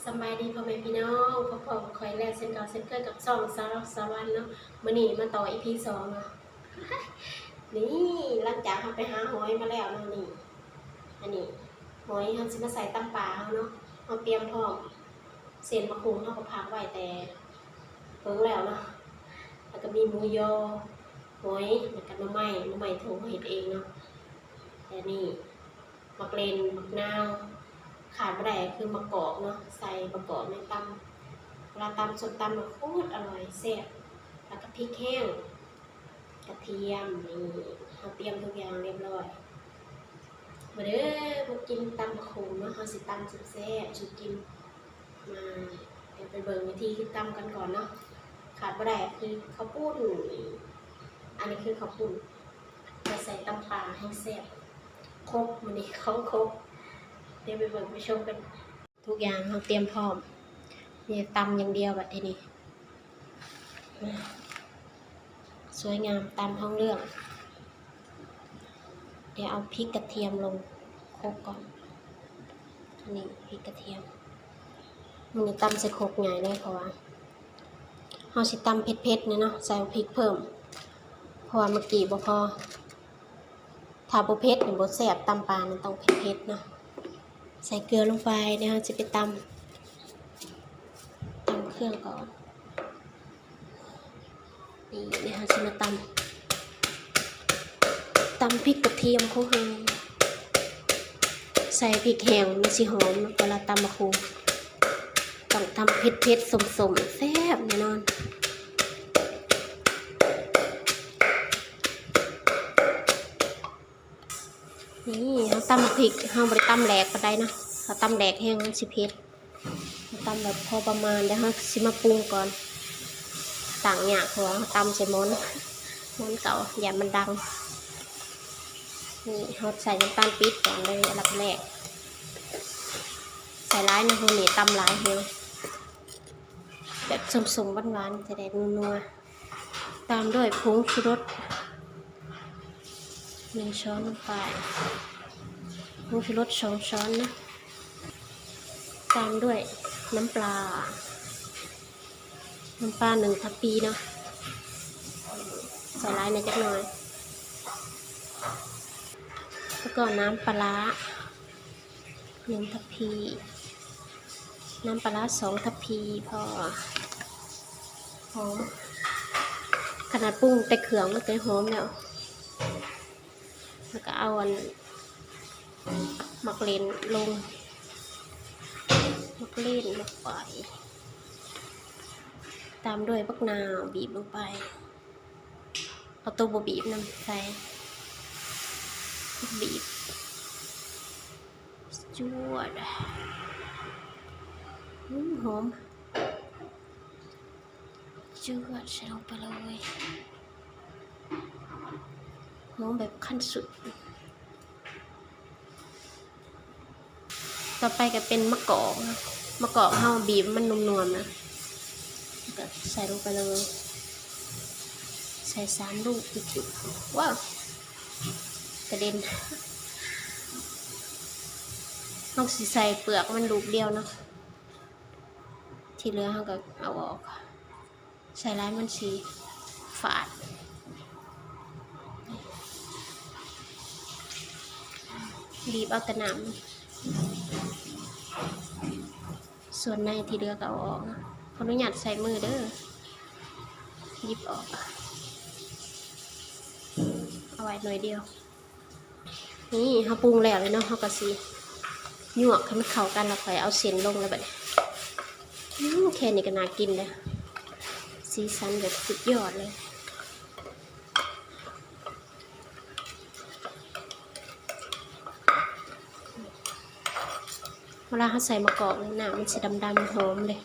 ສະບາຍດີພໍ່ແມ່ພີ່ນ້ອງ ພົບພໍ້ກັບຂ້ອຍແລ້ວເຊັ່ນເກົ່າເຊັ່ນເຄີຍກັບຊ່ອງສາວສະຫວັນເນາະ. ມື້ນີ້ມາຕໍ່ອີພີສອງເນາະ. ນີ້ ຫຼັງຈາກເຮົາໄປຫາຫອຍມາແລ້ວເນາະ ນີ້ ອັນນີ້ຫອຍເຮົາຊິມາໃສ່ຕຳປາເຮົາເນາະ. ເຮົາຕຽມພ້ອມ ເສັ້ນໝາກຫຸ່ງເຮົາກໍພັກໄວ້ແຕ່ເຫິງແລ້ວເນາະ ແລ້ວກໍມີໝູຍໍ ຫອຍ ແລ້ວກໍໜໍ່ໄມ້ ໜໍ່ໄມ້ຖົ່ງເຮົາເຮັດເອງເນາະ. ແລ້ວນີ້ ໝາກເລັ່ນ ໝາກນາວ ຂາດບໍ່ໄດ້ກໍຄືໝາກກອກເນາະ ໃສ່ໝາກກອກໃນຕຳ ເວລາຕຳສົ້ມຕຳນະໂຄດອະລ່ອຍແຊບ ແລ້ວກໍພິກແຫ້ງ ກະທຽມ. ນີ້ເຮົາຕຽມທຸກຢ່າງຮຽບຮ້ອຍ ມາເດີ ມາກິນຕຳໝາກຫຸ່ງເນາະ ເຮົາຊິຕຳແຊບໆສູ່ກິນ. ມາ ດຽວໄປເບິ່ງວິທີເຮັດຕຳກັນກ່ອນເນາະ. ຂາດບໍ່ໄດ້ຄືເຂົ້າປຸ້ນ ອັນນີ້ຄືເຂົ້າປຸ້ນ ເອົາໃສ່ຕຳປາແຮງແຊບ ຄົບ ມື້ນີ້ຂອງຄົບ ດຽວໄປເບິ່ງໄປຊົມກັນ. ທຸກຢ່າງເຮົາຕຽມພ້ອມ ມີແຕ່ຕຳຢ່າງດຽວບັດທີນີ້ ສວຍງາມ ຕຳທອງເຫຼືອງ. ດຽວເອົາພິກກະທຽມລົງຄົກກ່ອນ ອັນນີ້ພິກກະທຽມ ມື້ນີ້ຕຳໃສ່ຄົກໃຫຍ່ເລີຍ ເພາະວ່າເຮົາຊິຕຳເຜັດໆແນ່ເນາະ ໃສ່ພິກເພີ່ມ ເພາະວ່າເມື່ອກີ້ບໍ່ພໍ ຖ້າບໍ່ເຜັດນີ້ບໍ່ແຊບ ຕຳປານີ້ຕ້ອງເຜັດໆເນາະ. ໃສ່ເກືອລົງໄປ ດຽວເຮົາຊິໄປຕຳ ຕຳເຄື່ອງກ່ອນ. ນີ້ ດຽວເຮົາຊິມາຕຳ ຕຳພິກກະທຽມຂອງເຮົາ ໃສ່ພິກແຫ້ງມັນຊິຫອມ ເວລາຕຳໝາກຫຸ່ງ ຕ້ອງຕຳເຜັດໆ ສົ້ມໆ ແຊບແນ່ນອນ. ນີ້ ເຮົາຕຳໝາກພິກ ເຮົາບໍ່ໄດ້ຕຳແຫຼກປານໃດເນາະ ຖ້າຕຳແຫຼກແຮງມັນຊິເຜັດ. ຕຳແບບພໍປະມານ ດຽວເຮົາຊິມາປຸງກ່ອນ. ຕັ້ງຍາກ ເພາະວ່າເຮົາຕຳໃສ່ໝອນ ໝອນເກົ່າ ຢ້ານມັນດັງ. ນີ້ເຮົາໃສ່ນ້ຳຕານປີບກ່ອນເລີຍ ອັນດັບແລກ ໃສ່ຫຼາຍເນາະ ມື້ນີ້ຕຳຫຼາຍແຮງ ແບບສົ້ມໆ ຫວານໆ ຈະໄດ້ນົວໆ. ຕາມດ້ວຍຜົງຊູລົດ ໜຶ່ງຊ້ອນລົງໄປ ຜົງຊູລົດ ສອງຊ້ອນນະ ຕາມດ້ວຍນ້ຳປາ ນ້ຳປາ ໜຶ່ງທັບພີເນາະ ໃສ່ຫຼາຍແດ່ຈັກໜ່ອຍ ແລ້ວກໍນ້ຳປາຮ້າ ໜຶ່ງທັບພີ ນ້ຳປາຮ້າ ສອງທັບພີ ພໍ ຫອມ ຂະໜາດປຸງແຕ່ເຄື່ອງມັນກໍຫອມແລ້ວ. ແລ້ວກໍເອົາອັນໝາກເລັ່ນລົງ ໝາກເລັ່ນລົງໄປ ຕາມດ້ວຍບັກນາວ ບີບລົງໄປ. ເອົາໂຕບໍ່ບີບນຳໃສ່ ບີບ ຈວດ ຫອມ ຈວດໃສ່ລົງໄປເລີຍ ຫອມແບບຂັ້ນສຸດ. ຕໍ່ໄປກໍເປັນໝາກກອກນະ ໝາກກອກເຮົາບີບມັນນຸ່ມໆນະ ແລ້ວກໍໃສ່ລົງໄປເລີຍ ໃສ່ສາມລູກ ວ້າວ ກະເດັນ. ເຮົາຊິໃສ່ເປືອກມັນລູກດຽວເນາະ ທີ່ເຫຼືອເຮົາກໍເອົາອອກ. ໃສ່ຫຼາຍມັນຊິຝາດ ບີບເອົາແຕ່ນ້ຳ ສ່ວນໃນທີ່ເຫຼືອກໍເອົາອອກ. ຂໍອະນຸຍາດໃຊ້ມືເດີ ຢິບອອກ ເອົາໄວ້ໜ່ວຍດຽວ. ນີ້ເຮົາປຸງແລ້ວເລີຍເນາະ ເຮົາກໍຊິຍວກໃຫ້ມັນເຂົ້າກັນ ແລ້ວຄ່ອຍເອົາເສັ້ນລົງເລີຍບັດນີ້. ອືມ ແຄ່ນີ້ກໍໜ້າກິນແລ້ວ ສີສັນແບບສຸດຍອດເລີຍ. ເວລາເຮົາໃສ່ໝາກກອກນີ້ ນ້ຳມັນຊິດຳໆ ຫອມເດ້.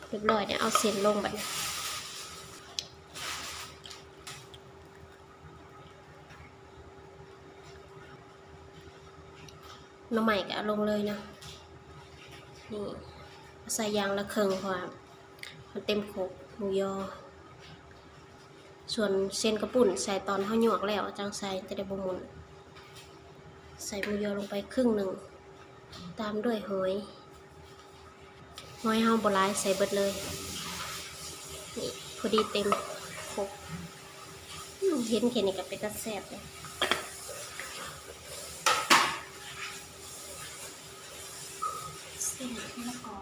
ຮຽບຮ້ອຍແລ້ວ ເອົາເສັ້ນລົງບັດນີ້. ໜໍ່ໄມ້ກໍເອົາລົງເລີຍເນາະ. ນີ້ ໃສ່ຢ່າງລະເຄິ່ງ ເພາະວ່າມັນເຕັມຄົກໝູຍໍ. ສ່ວນເສັ້ນເຂົ້າປຸ້ນໃສ່ຕອນເຮົາຍວກແລ້ວຈັ່ງໃສ່ ຈະໄດ້ບໍ່ໝຸ່ນ. ໃສ່ໝູຍໍລົງໄປເຄິ່ງໜຶ່ງ. ຕາມດ້ວຍຫອຍ ຫອຍເຮົາບໍ່ຫຼາຍ ໃສ່ເບິດເລີຍ ນີ້ ພໍດີເຕັມຄົກ. ອືມ ເຫັນແຄ່ນີ້ກໍເປັນຕາແຊບແລ້ວ. ເສັ້ນແລ້ວກໍ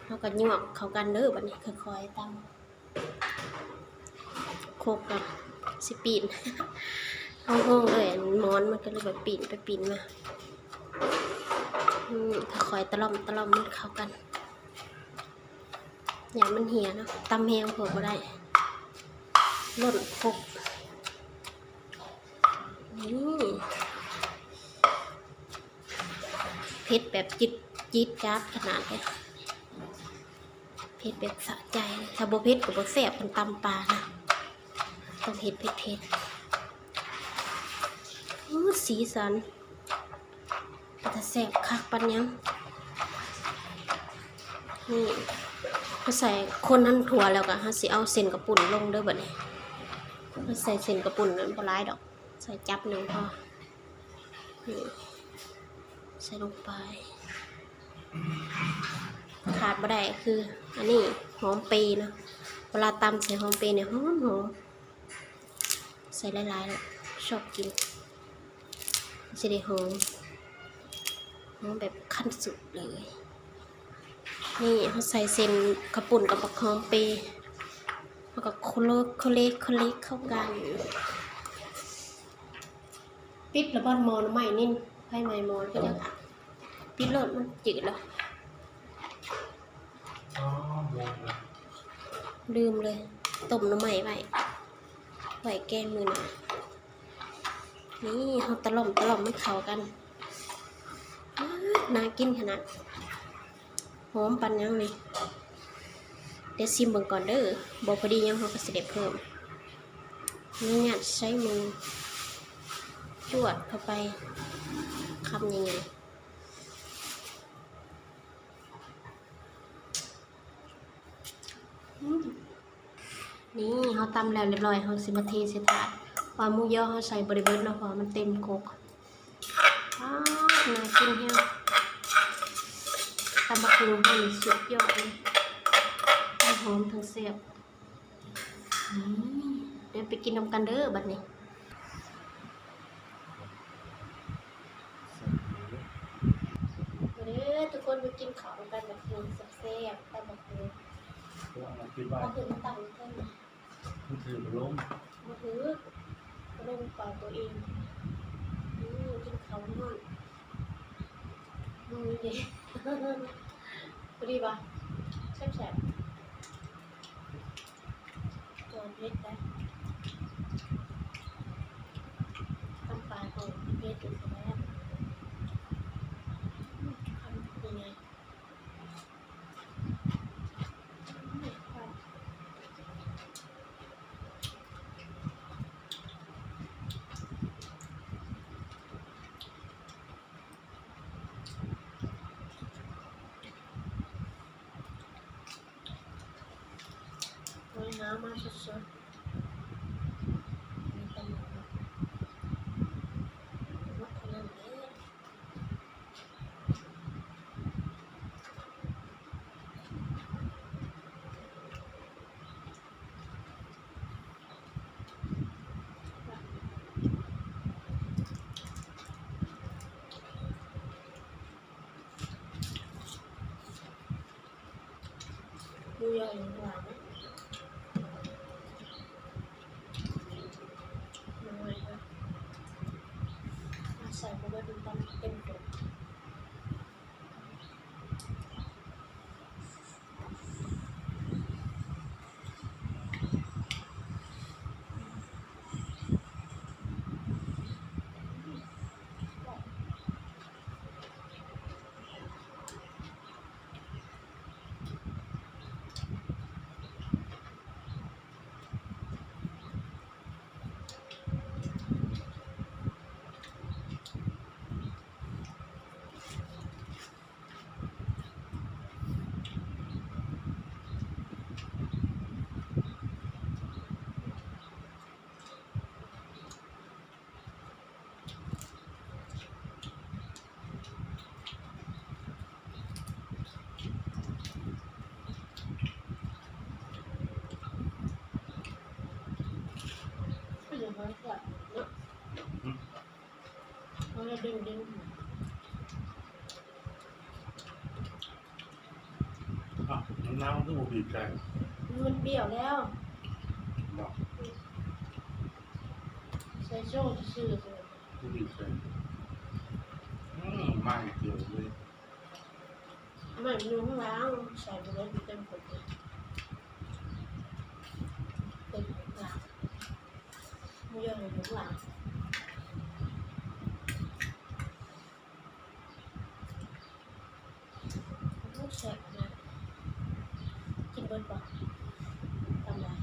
ເຮົາກໍຍວກເຂົ້າກັນເດີ ບັດນີ້ຄ່ອຍໆຕຳ. ຄົກກໍຊິປີ້ນ ເຮົາໂຮງເລີຍ ອັນໝອນມັນກໍເລີຍແບບປີ້ນໄປປີ້ນມາ. ອືມ ຄ່ອຍໆຕະຫຼອມຕະຫຼອມມັນເຂົ້າກັນ ຢ້ານມັນເຫ່ຍເນາະ ຕຳແຮງໂພດບໍ່ໄດ້ ລົ້ນຄົກ. ນີ້ ເຜັດແບບຈິດ ຈີດຈາດຂະໜາດເດ້. ເຜັດແບບສະໃຈ ຖ້າບໍ່ເຜັດກໍບໍ່ແຊບ ຄັນຕຳປານະ ຕ້ອງເຮັດເຜັດໆ. ໂອ້ ສີສັນເປັນຕາແຊບຄັກປານຫຍັງ. ນີ້ ເຮົາໃສ່ຄົນຫັ້ນທົ່ວແລ້ວກໍ ເຮົາຊິເອົາເສັ້ນກະປຸ້ນລົງເດີ ບັດນີ້ ເຮົາໃສ່ເສັ້ນກະປຸ້ນນັ້ນບໍ່ຫຼາຍດອກ ໃສ່ຈັບໜຶ່ງພໍ. ນີ້ ໃສ່ລົງໄປ ຂາດບໍ່ໄດ້ຄືອັນນີ້ ຫອມເປເນາະ ເວລາຕຳໃສ່ຫອມເປນີ້ຫອມໆ. ໃສ່ຫຼາຍໆ ແລ້ວຊອບກິນ ຊິໄດ້ຫອມ ຫອມແບບຂັ້ນສຸດເລີຍ. ນີ້ ເຮົາໃສ່ເສັ້ນເຂົ້າປຸ້ນກັບບັກຫອມເປ ແລ້ວກໍໂຄເລກ ໂຄເລກ ໂຄເລກເຂົ້າກັນ. ປິດລະບ່ອນໝໍ້ໜໍ່ໄມ້ນີ້ ໄຟໄໝ້ໝໍ້ກໍຍັງ ປິດໂລດ ມັນຈືດແລ້ວ. ອໍ ລືມເລີຍ ຕົ້ມໜໍ່ໄມ້ໄວ້ ໄວ້ແກງມື້ໜ້າ. ນີ້ ເຮົາຕະຫຼອມຕະຫຼອມມັນເຂົ້າກັນ ອາ ໜ້າກິນຂະໜາດ. ຫອມປານຫຍັງນີ້ ດຽວຊິມເບິ່ງກ່ອນເດີ ບໍ່ພໍດີຫຍັງເຮົາກໍຊິໄດ້ເພີ່ມ. ນີ້ ຍັດໃສ່ມື ຈວດເຂົ້າໄປ ຄຳໃຫຍ່ໆ. ອືມ ນີ້ ເຮົາຕຳແລ້ວລຽບຮ້ອຍ ເຮົາຊິມາເທໃສ່ຖາດ ເພາະວ່າໝູຢອເຮົາໃສ່ບໍ່ໄດ້ເບິດເນາະ ເພາະວ່າມັນເຕັມຄົກ. ອາ ໜ້າກິນແຮງ ຕຳບັກຫຸ່ງເຮົານີ້ສຸດຍອດເລີຍ ທັງຫອມທັງແຊບ. ອືມ ດຽວໄປກິນນຳກັນເດີບັດນີ້. ມາເດີທຸກຄົນ ມາກິນເຂົ້ານຳກັນ ບັກຫຸ່ງແຊບໆ ຕຳບັກຫຸ່ງ ບັກຫຸ່ງຕຳເທິງ ມັນຖືກລົມ ບໍ່ຖືກລົມ ເປົ່າໂຕເອງ. ອືມ ກິນເຂົ້າຮ້ອນ ອືມ ນີ້ເດ້ ພໍດີບໍ່ ແຊບໆ. ຕົວເຜັດໄດ໋ ຕຳປາກໍເຜັດຢູ່ແທ້ ຄຳໃຫຍ່ໆ. ໂອ້ຍ ຫາມາສົດໆ ມີແຕ່ໝູ ໝົດເທົ່ານັ້ນແຫຼະ. ໝູຢອຍັງຫຼາຍເນາະ ນ້ອຍເນາະ ໃສ່ບໍ່ເບິດ ມັນຕ້ອງເຕັມໂຕ. ອືມ ດຶງໆ ອ້າວ ນ້ຳມັນຄືບໍ່ບີບໃສ່? ມັນປຽວແລ້ວ ບໍ່ ໃສ່ໂຊຊື່ໆ ຄືບີບໃສ່? ອືມ ມາອີກເທື່ອເລີຍ. ມັນຢູ່ຂ້າງຫຼັງ ໃສ່ບໍ່ໄດ້ ເຕັມຄົນ ເຕັມຫຼັງ ມັນຢູ່ຂ້າງຫຼັງ. ໂອ້ ແຊບຂະໜາດ ກິນເບິດບໍ່? ຕຳຫຼາຍ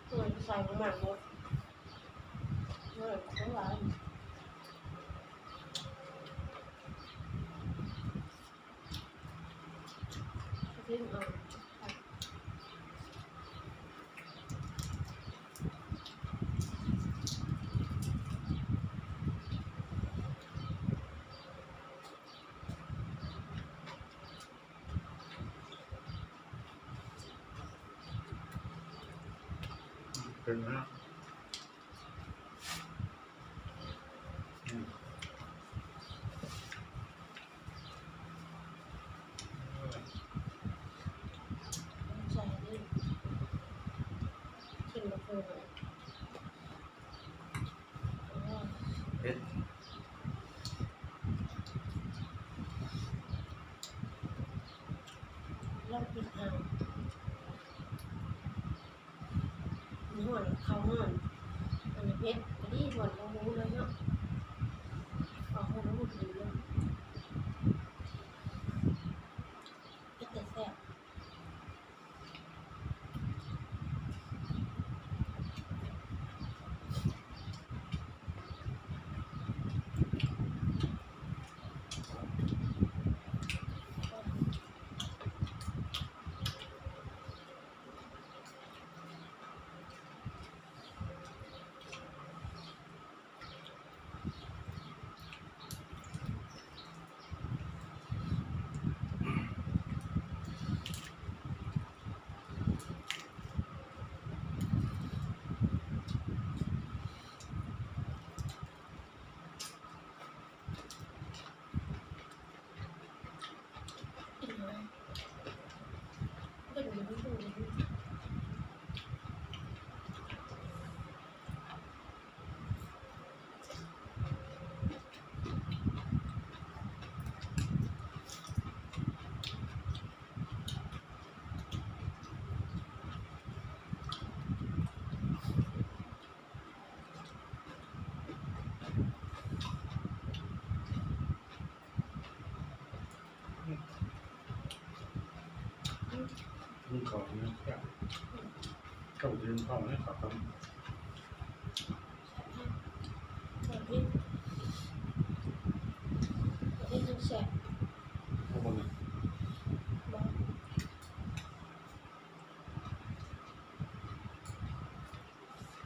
ໂອ້ຍ ໃສ່ບໍ່ໝົດ ເອີ ຂອງຫຼາຍ. ເປັນນະ ອືມ ໃສ່ນີ້ ກິນບໍ່ເຄີຍ ເຜັດ ລອງກິນເອົາ ຮ້ອນ ເຂົ້າຮ້ອນ ອັນນີ້ເຜັດ ພໍດີ ຮ້ອນ ບໍ່ຮູ້ເລີຍເນາະ ບໍ່ຮູ້ເລີຍ ເປັນຕາແຊບ. ກິນເຂົ້ານີ້ແຊບ ເຂົ້າກິນເຂົ້ານີ້ຄັກ ເຂົ້າເຜັດ ເຂົ້າເຜັດແຊບ ເຂົ້າບໍ່? ບໍ່.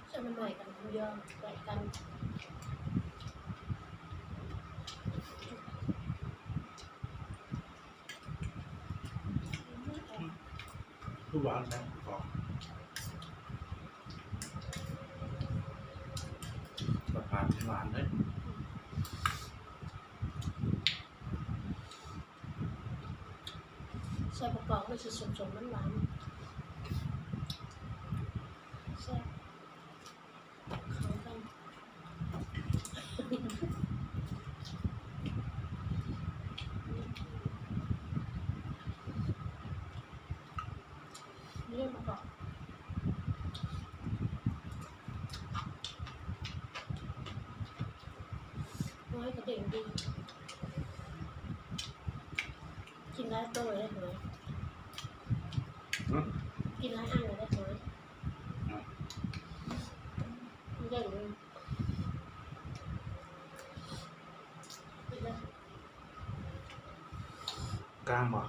ສ່ວນໃໝ່ກັນ ເພື່ອນກັນ ຄືຫວານແທ້ ຫວານ ບັກຫວານນີ້ຫວານເດ້. ໃສ່ປະກອບມັນຊິສົ້ມໆ ຫວານໆ ແຊບ ເຂົ້າກັນ ນີ້ປະກອບ ໂອ້ຍ ກະເດັງດີ. ກິນຫຼາຍໂຕເລີຍເຮີ້ຍ ຫື? ກິນຫຼາຍອັນເລີຍເຮີ້ຍ ຫື? ເດັ່ງເລີຍ ກິນເລີຍ ກ້າງບໍ່?